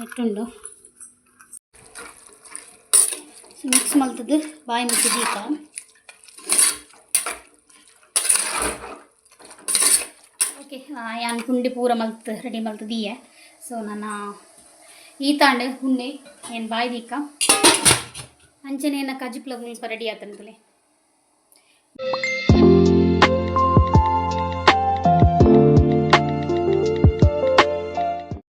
ಎಟ್ಟುಂಡು. ಸೊ ಮಿಕ್ಸ್ ಮಲ್ತದ್ದು ಬಾಯಿ ಮುಚ್ಚಿ ದೀಕ. ಓಕೆ, ಯಾನ್ ಪುಂಡಿ ಪೂರ ಮಲ್ತ್ ರೆಡಿ ಮಲ್ತ್ ದೀಯೆ. ಸೊ ನನ್ನ ಈತಾಂಡ್ ಹುಣ್ಣೆ ಏನು ಬಾಯಿ ದೀಕ. ಅಂಚನೆ ಏನ ಕಜಿಪ್ಲ ಮುಲ್ಪ ರೆಡಿ ಆತಂತಲೆ.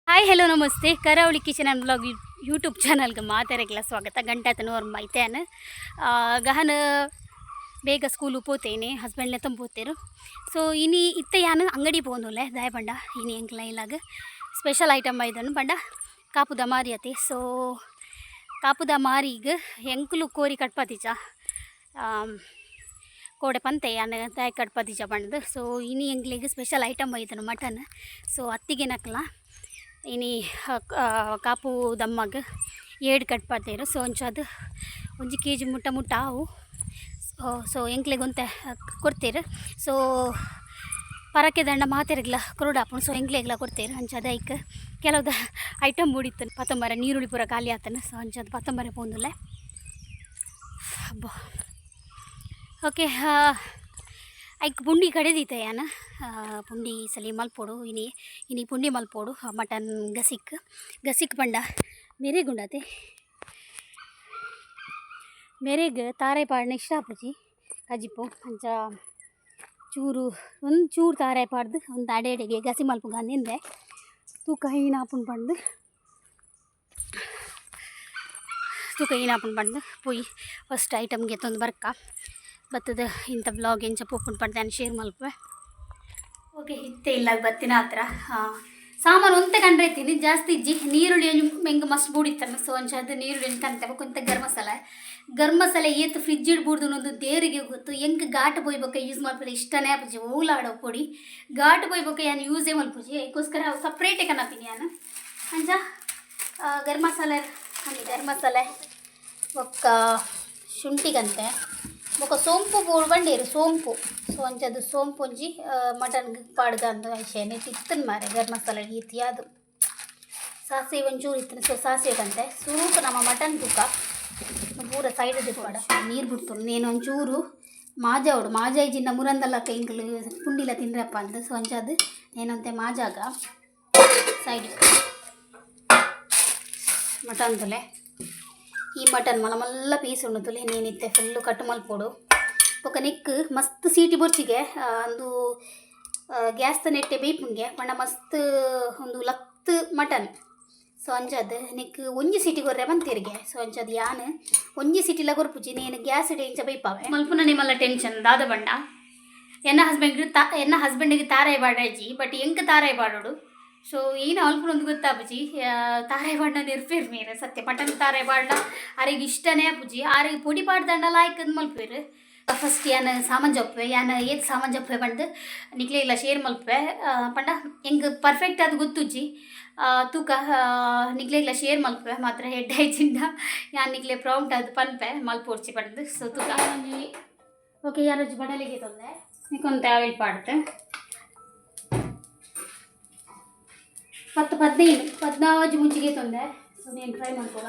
ಹಾಯ್, ಹಲೋ, ನಮಸ್ತೆ. Karavali kitchen and blog YouTube ಚಾನಲ್ಗೆ ಮಾತಾರಕ್ಕೆಲ್ಲ ಸ್ವಾಗತ. ಗಂಟೆ ಆತನ ಐತೇನು ಗಹನ ಬೇಗ ಸ್ಕೂಲು ಪೋತೇನೆ, ಹಸ್ಬೆಂಡ್ಲೆ ತಂಪೋತೇರು. ಸೊ ಇನಿ ಇತ್ತೆ ಯಾನು ಅಂಗಡಿ ಪೋಂದುಲ್ಲೆ. ದಾಯ ಪಂಡ ಇನಿ ಎಂಕ್ಲ ಇಲ್ಲಾಗ ಸ್ಪೆಷಲ್ ಐಟಮ್ ಐದನು ಪಂಡ ಕಾಪುದ ಮಾರಿ ಅತಿ. ಸೊ ಕಾಪುದ ಮಾರಿಗ್ ಎಂಕುಲು ಕೋರಿ ಕಟ್ಪತಿಚ ಕೋಡೆ ಪಂತೆ ಯಾನ್ ದಾಯ ಕಟ್ಪತಿಚ ಪಂಡ್ದು. ಸೊ ಇನಿ ಎಂಕ್ಲೆಗ್ ಸ್ಪೆಷಲ್ ಐಟಮ್ ಐತನು ಮಟನ್. ಸೊ ಅತ್ತಿಗೆ ನಕ್ಲ ಇನಿ ಕಾಪು ದಮ್ಮಗ್ ಏಡ್ ಕಟ್ಪತ್ತೇರು. ಸೊ ಒಂಚಾದ್ 1 ಕೆಜಿ ಮುಟ್ಟ ಮುಟ್ಟ ಆವು. ಸೊ ಎಂಕ್ಲೆಗ್ ಒಂತೆ ಕೊಡ್ತೇರು. ಸೊ ಪರಕೆ ದಂಡ ಮಾತೆರೆಗ್ಲ ಕೊರೊಡಾಪುಂಡು. ಸೊ ಎಂಕ್ಲೆಗ್ಲ ಕೊಡ್ತೇರು. ಅಂಚಾದ್ ಐಕ್ ಕೆಲವುದ ಐಟಮ್ ಬೋಡಿತ್ತು. ಪತ್ತೊಂಬರ ನೀರುಳ್ಳಿ ಪೂರ ಖಾಲಿ ಆತನ. ಸೊ ಅಂಚಾದ್ ಪತ್ತೊಂಬರೆ ಪೋಂದುಲ್ಲೆ. ಅಬ್ಬಾ, ಓಕೆ, ಐಕ್ ಪುಂಡಿ ಕಡೆದೀತ ಯಾನ್. ಪುಂಡಿ ಸಲಿ ಮಲ್ಪೊಡು ಇನಿ. ಇನಿ ಪುಂಡಿ ಮಲ್ಪೊಡು, ಮಟನ್ ಗಸಿಕ್. ಗಸಿಕ್ ಪಂಡ ಮೆರೆಗುಂಡತೆ. ಮೆರೆಗ್ ತಾರಾಯಿ ಪಾಡ್ನ ಇಷ್ಟ ಆಪುಜಿ ಕಜಿಪು. ಅಂಚ ಚೂರು ಒಂದು ಚೂರು ತಾರಾಯಿ ಪಾಡ್ದು ಒಂದು ಅಡೆ ಅಡೆಗೆ ಗಸಿ ಮಲ್ಪುಗ ಅಂದಿಂದೆ. ತೂಕ ಈನಾಪುಂಡು ಪಂಡ್ದು, ತೂಕ ಈನಾಪುಂಡು ಪಂಡ್ದು. ಪೋಯಿ ಫಸ್ಟ್ ಐಟಮ್ಗೆ ತೊಂದು ಬರ್ಕ ಬತ್ತದ. ಇಂಥ ಬ್ಲಾಗ್ ಎಂಚ ಪೋಪುಂಡು ಪಂಡ್ದು ನಾನು ಶೇರ್ ಮಲ್ಪುವೆ. ಓಕೆ, ಇತ್ತೆ ಇಲ್ಲ ಬತ್ತಿನ ಹತ್ರ ಸಾಮಾನು ಒಂತೆ ಕಂಡ್ರೆ ಇತ್ತೀನಿ, ಜಾಸ್ತಿ ಇಜ್ಜಿ. ನೀರುಳ್ಳಿ ಒಂಜಿ ಮೆಂಗ್ ಮಸ್ತ್ ಬೂಡಿತ್ತಲ್ಲ. ಸೊ ಒಂಚ ನೀರುಳ್ಳಿ ಒಂಜಿ ಕಂತೆ. ಬೊಕ ಗರಂ ಮಸಾಲೆ. ಗರಂ ಮಸಾಲೆ ಏತ್ ಫ್ರಿಜ್ ಇಡ್ಬೂಡ್ದು ಒಂದು ದೇವರಿಗೆ ಗೊತ್ತು. ಎಂಕ್ ಘಾಟ್ ಬೊಕ್ಕ ಯೂಸ್ ಮಲ್ಪುನ ಇಷ್ಟನೇ ಆಪುಜಿ. ಓಲಾಡ ಪೊಡಿ ಘಾಟ್ ಬೊಕ್ಕ ಯಾನ್ ಯೂಸೇ ಮಲ್ಪುಜಿ. ಅದಕ್ಕೋಸ್ಕರ ಸಪ್ರೇಟೇ ಕನಪಿನಿ ಯಾನ್. ಅಂಚ ಗರಂ ಮಸಾಲೆ ಅಂದ್ ಗರಂ ಮಸಾಲೆ ಬೊಕ್ಕ ಶುಂಠಿಗಂತೆ ಬೊಕ್ಕ ಸೋಂಪು ಬೋಡು ಬಂಡೇರು ಸೋಂಪು. ಸೊ ಅಂಚದು ಸೋಂಪು ಒಂಜಿ ಮಟನ್ ಪಾಡ್ಗ ಅಂದು ಐಶೇನೆ ಇತ್ತನ್ ಮಾರೆ. ಗರಂ ಮಸಾಲೆ ಈತ್ ಯಾದು ಸಾಸಿವೆ ಒಂಚೂರು ಇತ್ತನ. ಸೊ ಸಾಸಿವೆ ಕಂತೆ. ಸುರುಕು ನಮ್ಮ ಮಟನ್ ತೂಕ ಪೂರ ಸೈಡ್ ದಿಪ್ಪಡ. ನೀರು ಬಿಡ್ತು. నేను ಒಂಚೂರು ಮಾಜಾವಡು. ಮಾಜಾ ಇಜ್ಜಿಂಡ ಮುರಂದಲ್ಲ ಎಂಕ್ಲು ಪುಂಡಿಲ ತಿಂದ್ರಪ್ಪ ಅಂದ್. ಸೊ ಅಂಚಾದ್ నేనంತೆ ಮಾಜಾಗ ಸೈಡ್. ಮಟನ್ ತುಲೆ. ಈ ಮಟನ್ ಮಲ್ಲ ಮಲ್ಲ ಪೀಸ್ ಉಂಡು ತುಲೆ. నేనిತ್ತೆ ಫುಲ್ಲು ಕಟ್ ಮಲ್ಪೊಡು. ಬೊಕ ನೆಕ್ಕ್ ಮಸ್ತ್ ಸೀಟಿ ಬೊರ್ಚಿಗೆ. ಅಂದು ಗ್ಯಾಸ್ದ ನೆಟ್ಟೆ ಬೇಯ್ಪುಂಗೆ ಪಂಡ ಮಸ್ತ್ ಒಂದು ಲತ್ತ್ ಮಟನ್. ಸೊ ಅಂಚಾದ್ ನೆಕ್ಕ್ ಒಂಜಿ ಸೀಟಿ ಕೊರ್ರೆ ಬಂತಿರಿಗೆ. ಸೊ ಅಂಚಾದ್ ಯಾನ್ ಒಂಜಿ ಸೀಟಿಲ ಕೊರ್ಪುಜಿ, ನೇನು ಗ್ಯಾಸ್ ಇಡೆ ಇಂಚ ಬೇಯ್ಪಾವೆ. ಮಲ್ಪುನ ಮಲ್ಲ ಟೆನ್ಷನ್ ದಾದ ಪಂಡ ಎನ್ನ ಹಸ್ಬೆಂಡ್ ತಾ ಎನ್ನ ಹಸ್ಬೆಂಡಿಗೆ ತಾರಾಯಿ ಬಾಡಾಜಿ, ಬಟ್ ಎಂಕ್ ತಾರಾಯಿ ಬಾಡೋಡು. ಸೊ ಏನು ಅಲ್ಪುನೊಂದು ಗೊತ್ತಾಪುಜಿ. ತಾರಾಯಿ ಬಾಡ್ನ ನೆರ್ಪೇರು ಮೇರೆ ಸತ್ಯ. ಮಟನ್ ತಾರಾಯಿ ಬಾಡ್ನ ಆರೆಗ್ ಇಷ್ಟನೇ ಆಪುಜಿ. ಆರೆಗ್ ಪೊಡಿ ಪಾಡ್ದಂಡ ಲಾಯ್ಕ್ ಮಲ್ಪೇರು. ಫಸ್ಟ್ ಯಾನ್ ಸಾಮಾನ್ ಜಪ್ಪುವೆ. ಯಾನ್ ಏತ್ ಸಾಮಾನ್ ಜಪ್ಪುವೆ ಪಂದ್ ನಿಕ್ಲೆಗ್ಲ ಶೇರ್ ಮಲ್ಪುವೆ. ಪಂಡ ಎಂಕ್ ಪರ್ಫೆಕ್ಟ್ ಅದು ಗೊತ್ತುಜ್ಜಿ. ತೂಕ, ನಿಕ್ಲೆಗ್ಲ ಶೇರ್ ಮಲ್ಪುವೆ ಮಾತ್ರ. ಎಡ್ಡೆ ಆಯ್ಚಿಂಡ ಯಾನ್ ನಿಕ್ಲೆ ಪ್ರೌಂಟ್ ಅದು ಪನ್ಪೆ ಮಲ್ಪೊಡ್ಚಿ ಪಂದ್. ಸೊ ತೂಕ. ಓಕೆ, ಯಾರೊಂಜಿ ಬಡಲಿಗೆ ತೊಂದೆ ನಿಕೊಂತೆ ಆಯಿಲ್ ಪಾಡ್ತೆ. 10 15 14 ಮುಂಚಿಗೆ ತೊಂದೆ. ಸೊ నేను ಫ್ರೈ ಮಲ್ಪುಗ.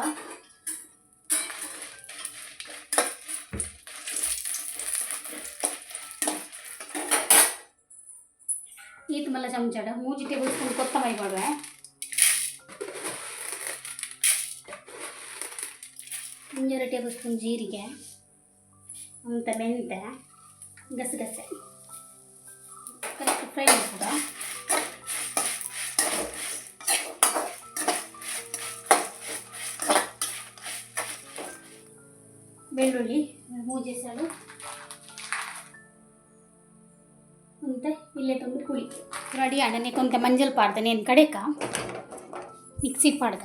ಈತ್ ಮಲ್ಲ ಚಮಚಡ 3 ಟೇಬಲ್ ಸ್ಪೂನ್ ಕೊತ್ತಂಬರಿ ಪಾಡುವೆ. 1.5 ಟೇಬಲ್ ಸ್ಪೂನ್ ಜೀರಿಗೆ, ಒಂತೆ ಮೆಂತೆ, ಗಸಗಸೆ. ಕರೆಕ್ಟ್ ಫ್ರೈ ಮಲ್ಪುಗ. ಬೆಳ್ಳುಳ್ಳಿ ಮೂಜೆಸಲು, ಒಂತೆ ಇಲ್ಲೇ ತುಂಡು ಪುಳಿ. ರೆಡಿ ಆಂಡ ಕೊಂತೆ ಮಂಜಲ್ ಪಾಡ್ದೆ. నేను ಕಡೆಕ ಮಿಕ್ಸಿಗೆ ಪಾಡ್ಗ.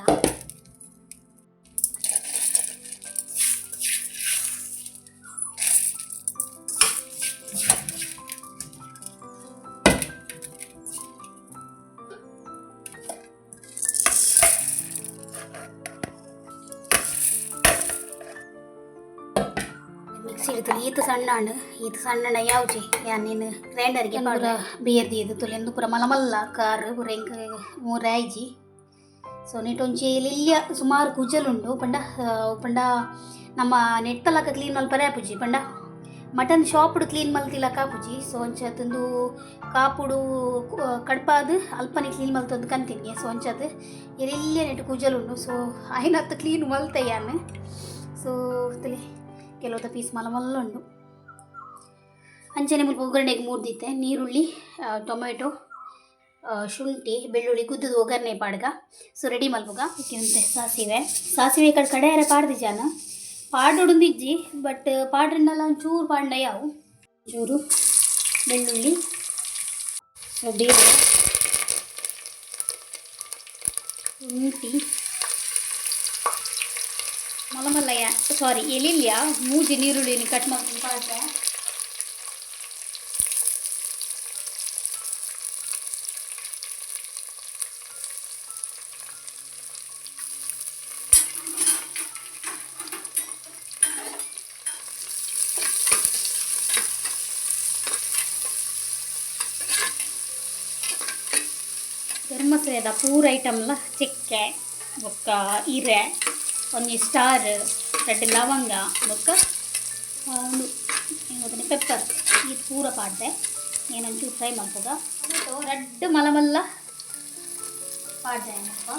ಮಿಕ್ಸಿ ಹಿಡಿದು ಈತ ಸಣ್ಣ ಹಣ್ಣು ಈತ ಸಣ್ಣ ಯಾವ್ಜಿ ಯಾನ್ ನೀನು ಗ್ರೈಂಡರ್ಗೆ ಪೂರ ಬಿಯರ್ ದೀದು ತುಲೆ. ಪೂರ ಮಲ್ಲ ಮಲ್ಲ ಕಾರ್ ಪೂರ ಎಂಕ್ ಮೂರು ಆಯ್ಜಿ. ಸೊ ನೆಟ್ ಒಂಜಿ ಎಲ್ಯ ಸುಮಾರು ಕುಜಲ್ ಉಂಡು ಪಂಡ ಪಂಡ ನಮ್ಮ ನೆಟ್ಟಲಕ ಕ್ಲೀನ್ ಮಲ್ಪರೆ ಆಪುಜಿ ಪಂಡ ಮಟನ್ ಶಾಪ್ಡ್ ಕ್ಲೀನ್ ಮಲ್ತಿಲಕ ಆಪುಜಿ. ಸೊ ಅಂಚಾತುಂದು ಕಾಪುಡು ಕಡ್ಪಾದ್ ಅಲ್ಪನೆ ಕ್ಲೀನ್ ಮಲ್ತೊಂದು ಕಂತಿನಿ. ಸೊ ಅಂಚಾದ್ ಎಲ್ಯ ನೆಟ್ ಕುಜಲ್ ಉಂಡು. ಸೊ ಆಯ್ನತ್ ಕ್ಲೀನ್ ಮಲ್ತೆ ಯಾನ್. ಸೊ ತಲೆ ಕೆಲವೊಂದು ಪೀಸ್ ಮಲ್ಲ ಮಲ್ಲ ಉಂಡು. ಅಂಚನೆ ಮುಲ್ಪ ಒಗ್ಗರಣೆಗೆ ಮೂರ್ದಿತ್ತೆ ನೀರುಳ್ಳಿ, ಟೊಮೆಟೊ, ಶುಂಠಿ ಬೆಳ್ಳುಳ್ಳಿ ಗುದ್ದುದು ಒಗ್ಗರಣೆ ಪಾಡ್ಗ. ಸೊ ರೆಡಿ ಮಲ್ಪುಗ. ಉಂತೆ ಸಾಸಿವೆ ಸಾಸಿವೆ ಕಡೆ ಕಡೆಯರ ಪಾಡ್ದಿ ಜಾನ ಪಾಡೊಡುಂದಿಜ್ಜಿ ಬಟ್ ಪಾಡ್ರಿಂಡಲ ಒಂಚೂರು ಪಾಂಡ ಯಾವು ಚೂರು ಬೆಳ್ಳುಳ್ಳಿ. ಸೊ ಬೇರೆ ಶುಂಠಿ ಮಲಮಲ್ಲಯ್ಯ ಸಾರಿ ಎಲಿಲ್ಯ ಮೂಜಿ ನೀರುಳ್ಳಿని ಕಟ್ ಮಾಡ್ಕೊಂಡು ಪಾಡ್ರೆ. ಗರಂ ಮಸಾಲೆದ ಪೂರ ಐಟಮ್ಲ ಚಕ್ಕೆ ಬೊಕ್ಕ ಇರೆ ಒಂಜಿ ಸ್ಟಾರ್ ರಡ್ಡ್ ಲವಂಗ ಬೊಕ್ಕ ಉಂದು ಪೆಪ್ಪರ್ ಇದು ಪೂರ ಪಾಡ್ದೆ. నేనొంಚೂರು ಫ್ರೈ ಮಲ್ಪುಗ. ಟೊಮೆಟೊ ರಡ್ಡ್ ಮಲ್ಲ ಮಲ್ಲ ಪಾಡ್ದೆ ಮುಲ್ಪ.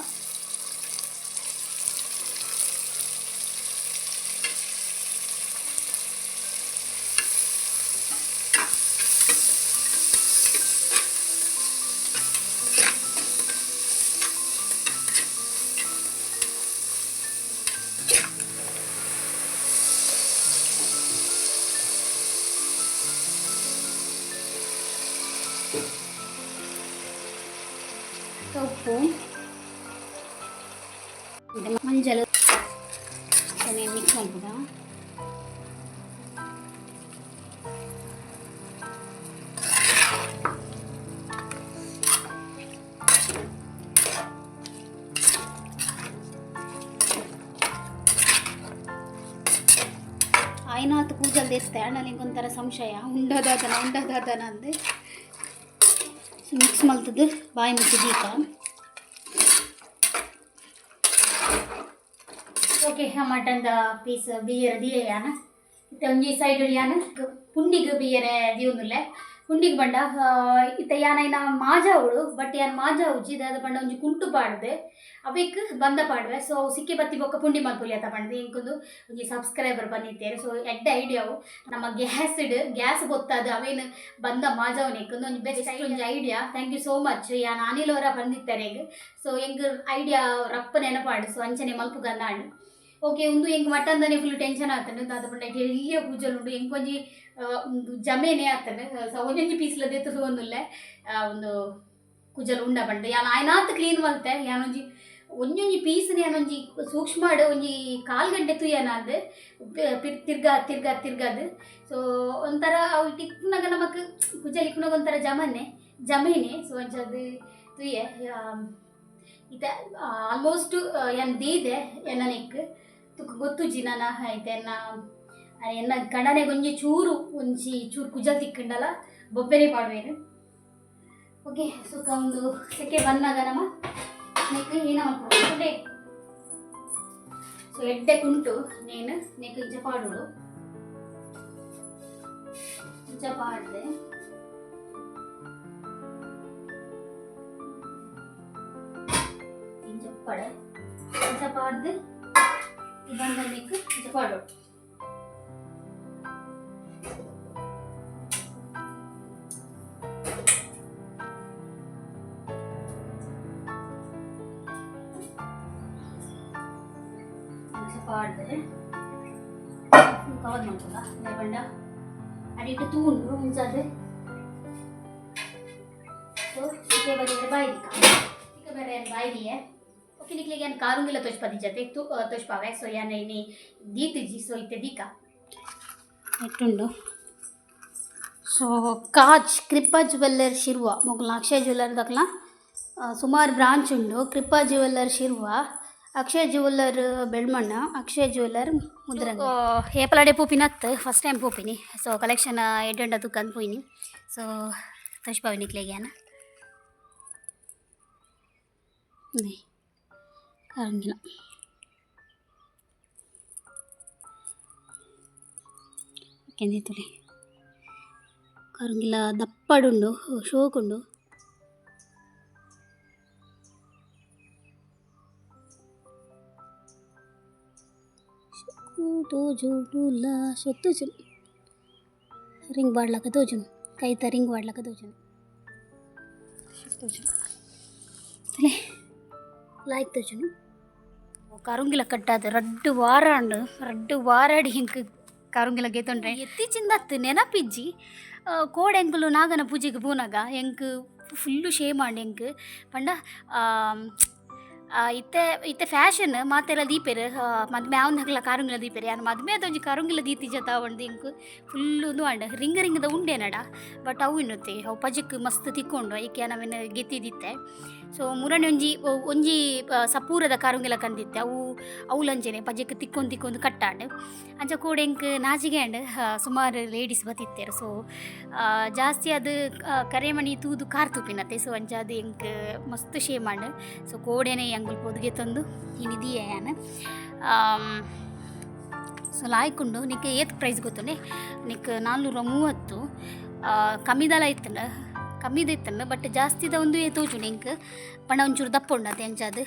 ಉಪ್ಪು ಮಂಜಲ್ ಮಿಕ್ಸ್ ಮಲ್ಪುಗ. ಆಯ್ನಾತ್ ಕೂಜಲ್ ದೇಸ್ತೆ ಅಣ್ಣ ಒಂಥರ ಸಂಶಯ ಉಂಡದಾದನ ಉಂಡದಾದನ ಅಂದೆ. ಸೊ ಮಿಕ್ಸ್ ಮಲ್ತದ್ದು ಬಾಯಿ ಮುಚ್ಚಿ ದೀಪ. ಓಕೆ, ಮಟನ್ದ ಪೀಸ್ ಬಿಯರ್ ದಿಯಾನ ಇತ್ತೆ ಒಂಜಿ ಸೈಡ್ ಯಾನ ಪುಂಡಿಗ್ ಬಿಯರೆ ದಿಯೊಂದುಲ್ಲೆ. ಪುಂಡಿಗ್ ಬಂಡ ಇತ್ತೆ ಯಾನ ಇನ್ನ ಮಾಜಾವುಡು ಬಟ್ ಯಾನ್ ಮಾಜಾವುಜಿ ದಾದ ಪಂಡ ಒಂಜಿ ಕುಂಟು ಪಾಡ್ದೆ ಅವೆಕ್ ಬಂದ ಪಾಡ್ವೆ. ಸೊ ಸಿಕ್ಕಿ ಬತ್ತಿ ಬೊಕ್ಕ ಪುಂಡಿ ಮಲ್ಪೊಲಿ ಅತ್ತ ಪಂಡ್ದ್ ಎಂಕೊಂದು ಒಂಜಿ ಸಬ್ಸ್ಕ್ರೈಬರ್ ಬಂದಿತ್ತೇರು. ಸೊ ಎಡ್ಡೆ ಐಡಿಯಾವು ನಮ್ಮ ಗ್ಯಾಸ್ ಗ್ಯಾಸ್ ಗೊತ್ತಾದ ಅವೇನು ಬಂದ ಮಾಜಾವನೆಕ್ ಒಂಜಿ ಬೆಸ್ಟ್ ಒಂಜಿ idea. Thank you so much. ಯಾನ್ ಅನಿಲ್ ಅವರ ಬಂದಿತ್ತಾರೆ. ಸೊ ಎಂಕ್ ಐಡಿಯಾ ರಪ್ಪ ನೆನಪಾಡು. ಸೊ ಅಂಚನೆ ಮಲ್ಪುಗಂದಾಂಡ್. ಓಕೆ, ಉಂದು ಎಂಕ್ ಮಟನ್ ದಾನೆ ಫುಲ್ ಟೆನ್ಷನ್ ಆತಂಡು. ದಾದ ಪಂಡ ಎಲ್ಯ ಕೂಜಲ್ ಉಂಡು. ಎಂಕ್ ಒಂಜಿ ಉಂದು ಜಮೇನೆ ಆತಂಡು. ಸೊ ಒಂಜೊಂಜಿ ಪೀಸ್ಲ ದೆತ್ತ್ ತೂವೊಂದುಲ್ಲೆ ಒಂದು ಕುಜಲ್ ಉಂಡ ಪಂಡ್. ಯಾನ್ ಆಯ್ನಾತ್ ಕ್ಲೀನ್ ಮಲ್ತೆ. ಯಾನೊಂಜಿ ಒಂಜೊಂಜಿ ಪೀಸ್ನ ಯಾನೊಂಜಿ ಸೂಕ್ಷ್ಮ ಒಂಜಿ ಕಾಲ್ ಗಂಟೆ ತೂಯನಾದ್ ತಿರ್ಗಾ ತಿರ್ಗಾ ತಿರ್ಗಾದ್. ಸೊ ಒಂಥರ ಅವು ಇಪ್ಪುನಗ ನಮಕ್ ಕುಜಲ್ ಇಪ್ಪುನಗ ಒಂಥರ ಜಮನೆ ಜಮೇನೆ. ಸೊ ಅಂಚಾದ್ ತೂಯೆ ಇತ್ತೆ ಆಲ್ಮೋಸ್ಟ್ ಯಾನ್ ದೀದೆ ಎನ್ನನೆಕ್ ತುಕ್ ಗೊತ್ತುಜ್ಜಿ ನನ ಇತ್ತೆ ಎನ್ನ ಎನ್ನ ಗಂಡನೆಗ್ ಒಂಜಿ ಚೂರು ಒಂಜಿ ಚೂರು ಕುಜಲ್ ತಿಕ್ಕಂಡಲ ಬೊಬ್ಬೆನೆ ಪಾಡ್ವೇನು. ಓಕೆ, ಸುಖ ಒಂದು ಸೆಕೆ ಬಂದಾಗ ನಮ್ಮ ನೆಕ್ ಏನ ಮಲ್ಪೊಡು. ಸೊ ಎಡ್ಡೆ ಕುಂಟು ನೇನು ನೆಕ್ ಇಂಚ ಪಾಡೋಡು ಇಂಚ ಪಾಡ್ದೆ ಇಂಚ ಪಡೆ ಇಂಚ ಪಾಡ್ದು ಈ ಬಂದ ನೆಕ್ ಇಂಚ ಪಾಡೋಡು. ಇಂಚ ಪಾಡ್ದೆ ಕವರ್ ಮಲ್ಪುಗ. ದಾಯೆ ಅಡಿಟ್ ತೂಂಡು ಇಂಚಾದ್. ಸೊ ಸಿಕೆ ಬರಿಯರೆ ಬಾಯ್ದಿಕ ಸಿಕೆ ಬರಿಯರೆ ಬಾಯ್ದಿಯೆ. ಓಕೆ, ನಿಕ್ಲೆಗ್ ಯಾನ್ ಕಾರುಂಗಿಲ ತೋಜ್ಪದಿ ಜತೆ ತು ತೋಜ್ಪಾವೆ. ಸೊ ಯಾನ್ ಇನಿ ದೀತಿಜಿ. ಸೊ ಇತ್ತೆ ದೀಕ ಎಟ್ಟುಂಡು. So cause Krupa jeweller Shirva ಮೊಕಲ್ನ ಅಕ್ಷಯ್ ಜ್ಯುವೆಲ್ಲರ್ ದಕ್ಲ ಸುಮಾರು ಬ್ರಾಂಚ್ ಉಂಡು. Krupa jeweller Shirva, Akshay jeweller Belmanna, Akshay jeweller Mudranga. ಏಪಲಡೆ ಪೋಪಿನತ್ ಫಸ್ಟ್ ಟೈಮ್ ಪೋಪಿನಿ. ಸೊ ಕಲೆಕ್ಷನ್ ಎಡ್ಡೆ ತೂಕಂದ್ ಪೋಯಿನಿ. ಸೊ ತೋಜ್ಪಾವೆ ನಿಕ್ಲೆಗ್ ಯಾನ್. ಕಾರಂಗಿಲ ಕೆಂದಿತ್ತುಲೆ ಕಾರಂಗಿಲ ದಪ್ಪಡುಂಡು ಶೋಕುಂಡು ತೋಜುಂಡುಲ ತೋಜುನು ರಿಂಗ್ ಬಾಡ್ಲಕ ತೋಜುನು ಕೈತ ರಿಂಗ್ ಬಾಡ್ಲಕ ತೋಜುನು ತೋಜುನು ತಲೆ ಲಾಯ್ಕ್ ತೋಜುನು ಕರುಂಗಿಲ ಕಟ್ಟಾದ ರಡ್ಡು ವಾರ ಅಂಡು ರಡ್ಡು ವಾರಾಡಿ ಹಿಂಗೆ ಕರುಂಗಿಲ ಗೆತ್ತೊಂಡ್ರೆ ಎತ್ತೀಚಿಂದತ್ತು ನೆನಪಿಜ್ಜಿ ಕೋಡೆಂಕುಲು ನಾಗನ ಪೂಜೆಗೆ ಪೋನಾಗ ಎಂಕ್ ಫುಲ್ಲು ಶೇಮ್ ಆಂಡ್ ಎಂಕ್ ಪಂಡ ಇತ್ತೆ ಇತ್ತೆ ಫ್ಯಾಷನ್ ಮಾತೆಲ್ಲ ದೀಪೆರ್ ಮದ್ಮೆ ಆವೊಂದಕ್ಲ ಕಾರುಂಗಿಲ ದೀಪೆರ್ ಯಾನ್ ಮದ್ಮೆ ಆದ್ ಕಾರುಂಗಿಲ ದೀತಿಜ ತಾವಂಡ್ ಎಂಕ್ ಫುಲ್ಲು ಉಂದು ಆಂಡ್ ರಿಂಗ್ ರಿಂಗ್ದ ಉಂಡೇನಡ ಬಟ್ ಅವು ಇನ್ನೊತ್ತೆ ಅವು ಪಜಿಕ್ ಮಸ್ತ್ ತಿಕ್ಕೊಂಡು ಐಕೆ ನವೆನ್ ಗೆತ್ತಿದಿತ್ತೆ. ಸೊ ಮುರಣಿ ಒಂಜಿ ಒಂಜಿ ಸಪೂರದ ಕಾರುಂಗಿಲ ಕಂದಿತ್ತೆ ಅವು ಅವುಲಂಚನೆ ಪಜಿಕ್ ತಿಕ್ಕೊಂದು ತಿಕ್ಕೊಂದು ಕಟ್ಟಾಂಡ್ ಅಂಚ ಕೂಡ ಎಂಕ್ ನಾಚಿಗೆ ಆಂಡ್ ಸುಮಾರು ಲೇಡೀಸ್ ಬತ್ತಿತ್ತೆರ್. ಸೊ ಜಾಸ್ತಿ ಅದು ಕರೆಮಣಿ ತೂದು ಕಾರ್ ತೂಪಿನತ್ತೆ. ಸೊ ಅಂಚ ಅದು ಎಂಕ್ ಮಸ್ತ್ ಶೇಮ್ ಆಂಡ್. ಸೊ ಕೋಡೆನೆ ಎಂಕುಲು ಪೊದುಗೆ ತಂದು ಇನಿ ದೀಯೆ ಯಾನ್. ಸೊ ಲಾಯ್ಕುಂಡು ನಿಕ್ ಏತ್ ಪ್ರೈಸ್ ಗೊತ್ತುಂಡೆ ನಿಕ್ 430 ಕಮ್ಮಿದಲ ಇತ್ತುಂಡು ಕಮ್ಮಿದ ಇತ್ತುಂಡು ಬಟ್ ಜಾಸ್ತಿದ ಒಂದು ತೋಜುಂಡು ಎಂಕ್ ಪಂಡ ಒಂಚೂರು ದಪ್ಪ ಉಂಡು ಅತೆ ಅಂಚಾದ್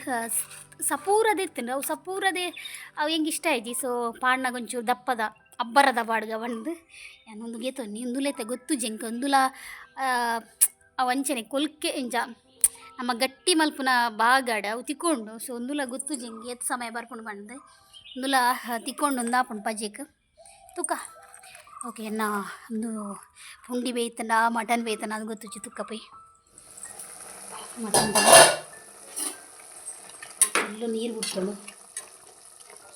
ಸಪೂರದ ಇತ್ತುಂಡು ಅವು ಸಪೂರದೆ ಅವು ಎಂಕ್ ಇಷ್ಟ ಆಯ್ಜಿ. ಸೊ ಪಾಡ್ನಗ ಒಂಚೂರು ದಪ್ಪದ ಅಬ್ಬರದ ಪಾಡ್ಗ ಪಂದ್ ಯಾನ್ ಉಂದು ಗೆತೊನ್ನಿ ಉಂದುಲೈತ ಗೊತ್ತುಜಿ ಎಂಕ್ ಉಂದುಲ ಅವು ಅಂಚನೆ ಕೊಲ್ಕೆ ಇಂಚ ನಮ್ಮ ಗಟ್ಟಿ ಮಲ್ಪುನ ಬಾಗಡ ಅವು ತಿಕ್ಕೊಂಡು. ಸೊ ಉಂದುಲ ಗೊತ್ತುಜಿ ಎಂಕ್ ಏತ್ ಸಮಯ ಬರ್ಪುಂಡು ಪಂದ್ ಉಂದುಲ ತಿಕ್ಕೊಂಡು ಉಂದಾಪುಂಡು ಪಜೆಕ್ ತುಕ. ಓಕೆ ಎನ್ನ ಉಂದು ಪುಂಡಿ ಬೇಯ್ತಂಡ ಮಟನ್ ಬೇಯ್ತಂಡ ಅದು ಗೊತ್ತುಜಿ ತುಕ್ಕ ಪೋಯಿ ಮಟನ್ ಫುಲ್ಲು ನೀರು ಬಿಡ್ತುಂಡು.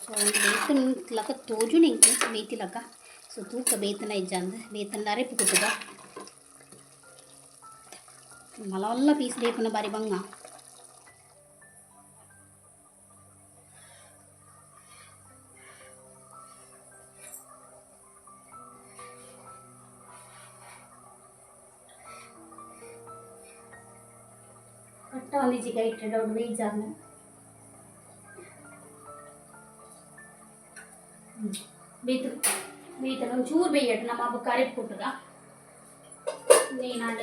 ಸೊ ಒಂದು ಬೇಯ್ತುನ ಲಕ ತೋಜುಂಡು ಎಂಕ್ ಬೇಯ್ತಿಲಕ. ಸೊ ತೂಕ ಬೇಯ್ತುಂಡ ಇಜ್ಜಾಂದ್ ಬೇಯ್ತುಂಡ ಅರೆಪು ಕುಟ್ಟುಗ ಮಲ್ಲ ಪೀಸ್ ಬೇಪುನ ಬಾರಿ ಬಂಗ. ಕಟ್ಟ ಒಂದಿಜ್ಜಿ ಕೈಟ್ ಡೌಟ್ ಬೇಯ್ಜಾಂದ್ ಬೇಯ್ತು ಬೇಯ್ತದ ಒಂಚೂರು ಬೇಯಟ್ ನಮ್ಮ ಬೊಕ್ಕ ಅರೆಪು ಕುಟ್ಟುಗ ನೇನಾಂಡ್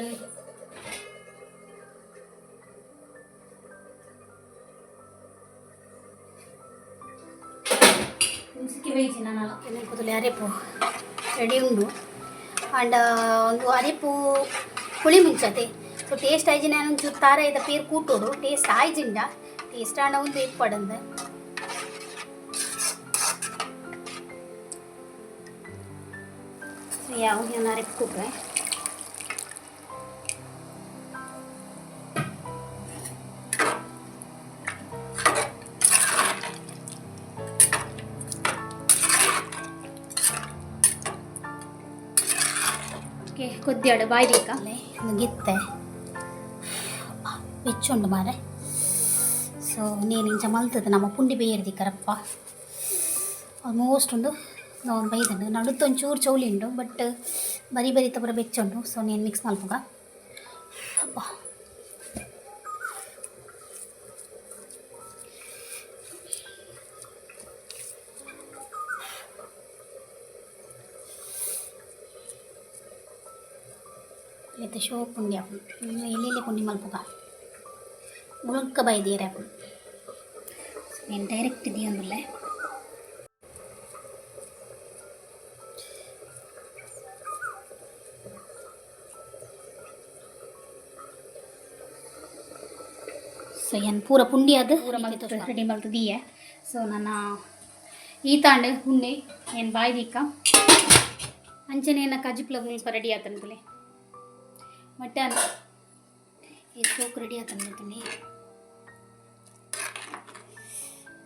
ಮುಸುಕಿ ಬೇಯ್ಜಿ ನಾನು ಕೂದಲೆ ಅರೆಪು ರೆಡಿ ಉಂಡು. ಆಂಡ ಒಂದು ಅರೆಪು ಪುಳಿ ಮುಂಚತೆ. ಸೊ ಟೇಸ್ಟ್ ಆಯ್ಜಿ ನಾನು ಒಂಚೂರು ತಾರಾಯಿದ ಪೇರು ಕೂಟೋಡು ಟೇಸ್ಟ್ ಆಯ್ಜಿಂಡ ಟೇಸ್ಟ್ ಆಂಡ ಒಂದು ಇಪ್ಪಡಂದು. ಸೊ ಯಾವ ನಾನು ಅರೆಪು ಕೂಟ್ರೆ ಓಕೆ ಕೊದ್ದಿಯಾಡು ಬಾಯ್ ದೀಕ ಗಿತ್ತೆ ಬೆಚ್ಚುಂಡು ಮಾರೆ. ಸೊ ನೀನು ಇಂಚ ಮಲ್ತದ ನಮ್ಮ ಪುಂಡಿ ಬೇಯರ್ದಿ ಕರಪ್ಪ ಆಲ್ಮೋಸ್ಟ್ ಉಂಡು ಒಂದು ಬೈದುಂಡು ನಡುತ್ತು ಒಂಚೂರು ಚೌಲಿ ಉಂಡು ಬಟ್ ಬರಿ ಬರಿತ ಪೂರ ಬೆಚ್ಚುಂಡು. ಸೊ ನೀನು ಮಿಕ್ಸ್ ಮಲ್ಪುಗ ಅಪ್ಪ ಇತ್ತೆ ಶೋಕ್ ಪುಂಡಿ ಆಪುಂಡು ಎಲ್ಲೆಲ್ಲಿ ಪುಂಡಿ ಮಲ್ಪುಗ ಮುಳುಕ ಬೈದಿಯರೆ ಆಪುಂಡು. నేను ಡೈರೆಕ್ಟ್ ದಿಯೊಂದುಲ್ಲೆ. ಸೊ ಏನ್ ಪೂರ ಪುಂಡಿ ಅದು ಪೂರ ಮಲ್ತು ರೆಡಿ ಮಲ್ತು ದೀಯೆ. ಸೊ ನನ್ನ ಈತಾಂಡ್ ಪುಂಡಿ ಏನು ಬಾಯ್ ದೀಕ ಅಂಚನೆ ಏನ ಕಜಿಪ್ಲ ಮುಲ್ಪ ರೆಡಿ ಆತಂತಲೆ ಮಟನ್ ಈ ಸೋಕ್ ರೆಡಿ ಆತಂತಲೆ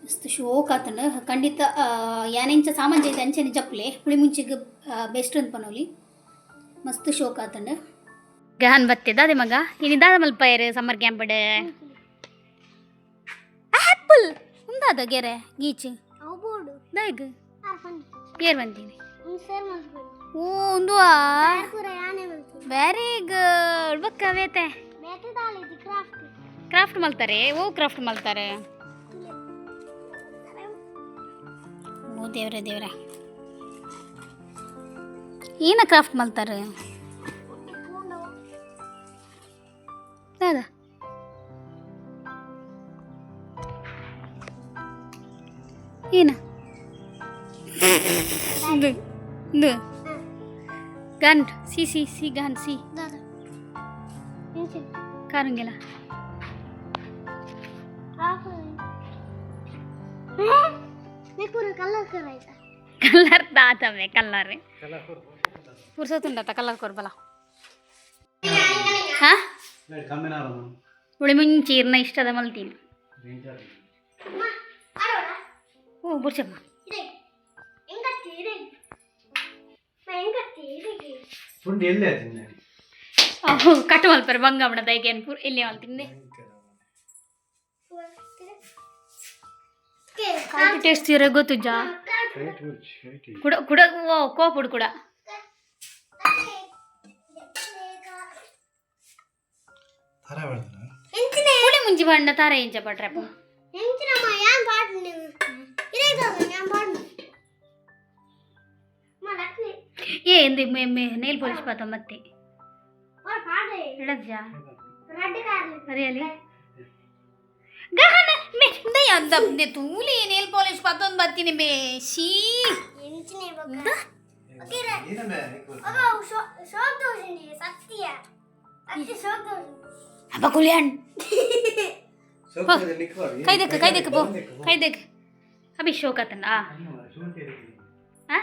ಮಸ್ತ್ ಶೋಕ್ ಆತಂಡ ಖಂಡಿತ ಯಾನೆಂಚ ಸಾಮಾನ್ ಜೈತೆ ಅಂಚನೆ ಜಪ್ಪಲೆ ಪುಳಿ ಮುಂಚಿಗೆ ಬೆಸ್ಟ್ ಅಂತ ಪನೋಲಿ ಮಸ್ತ್ ಶೋಕ್ ಆತಂಡ. ಗಹನ್ ಬತ್ತಿದ ಅದೇ ಮಗ ಇನಿ ದಾದ ಮಲ್ಪಾಯರು ಸಮ್ಮರ್ ಕ್ಯಾಂಪ್ ಆಪಲ್ ಉಂದಾದ ಗೆರೆ ಗೀಚ್ ದಾಯಗ್ ಏರ್ ಬಂದೀನಿ. ಓ ಉಂದು ವೆರಿ ಗುಡ್ ಬೊಕ್ಕ ಬೇತೆ ಕ್ರಾಫ್ಟ್ ಮಲ್ತಾರೆ. ಓ ಕ್ರಾಫ್ಟ್ ಮಲ್ತಾರೆ. ಓ ದೇವ್ರೆ ದೇವ್ರೆ ಏನ ಕ್ರಾಫ್ಟ್ ಮಲ್ತಾರೆ ದಾದ ಏನ gun C C C gun C ಕಾರಂಗಿಲ್ಲ. ಕಲರ್ ದಾತವೆ ಕಲರ್ ಪುರ್ಸತ್ತುಂಡತ ಕಲರ್ ಕೊರ್ಬಲ ಹಾ ಉಳಿ ಮುಂಚೀರ್ನ ಇಷ್ಟದ ಮಲ್ತೀನಿ. ಓ ಬುರ್ಚಮ್ಮ. ಪುಂಡಿ ಎಲ್ಲಿ ಆಯ್ತು? ಅಹು ಕಟ್ ಮಲ್ಪರೆ ಬಂಗಾಮಣ ದೈಗೆ ಅನ್ಪುರ್ ಎಲ್ಲಿ ಮಲ್ತಿಂದೆ. ಕಾಫಿ ಟೇಸ್ಟ್ ಇರೋ ಗೊತ್ತುಜಾ ಕುಡ ಕುಡ ಓ ಕೋಪುಡು ಕೂಡ. ತರ ಬೆಳ್ತಾರ. ಪುಳಿ ಮುಂಚಿ ಬಣ್ಣ ತಾರ ಎಂಚ ಪಟ್ರಪ್ಪ. ಏ ಎಂದು ನೇಲ್ ಪಾಲಿಶ್ ಪಾತ ಮತ್ತೆ ಎಡಜ್ಜಾ ಸರಿಯಲ್ಲಿ ಗಹನ ಮೆ ದಯ ಅಂದ ತೂಲಿ ನೇಲ್ ಪಾಲಿಶ್ ಪತ್ತೊಂದು ಬತ್ತೀನಿ ಮೇ ಶೀ. ಅಪ್ಪ ಕುಲಿಯನ್ ಕೈ ದೆಕ್ಕ ಕೈ ದೆಕ್ಕ ಪೋ ಕೈ ದೆಕ್ಕ ಅಭಿ ಶೋಕತನ ಆ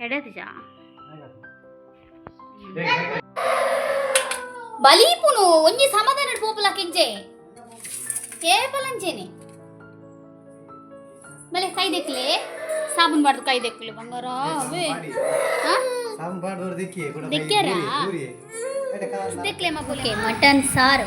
ಎಡದಿಜಾ ಬಲೀಪುನು ಒಂಜಿ ಸಮಾಧಾನ ಪೋಪುಲ ಕಿಂಜೆ ಕೇಪಲಂಚೇನೆ ಮಲೆ ಕೈ ದೆಕ್ಲೆ ಸಾಬೂನ್ ಬಾರ್ದು ಕೈ ದೆಕ್ಲೆ ಬಂಗಾರ ಅವೇ ಹಾ ದೆಕ್ಕ್ಯಾರಾ? ದೆಕ್ಲೆ ಮಗುಲೆ ಮಟನ್ ಸಾರು.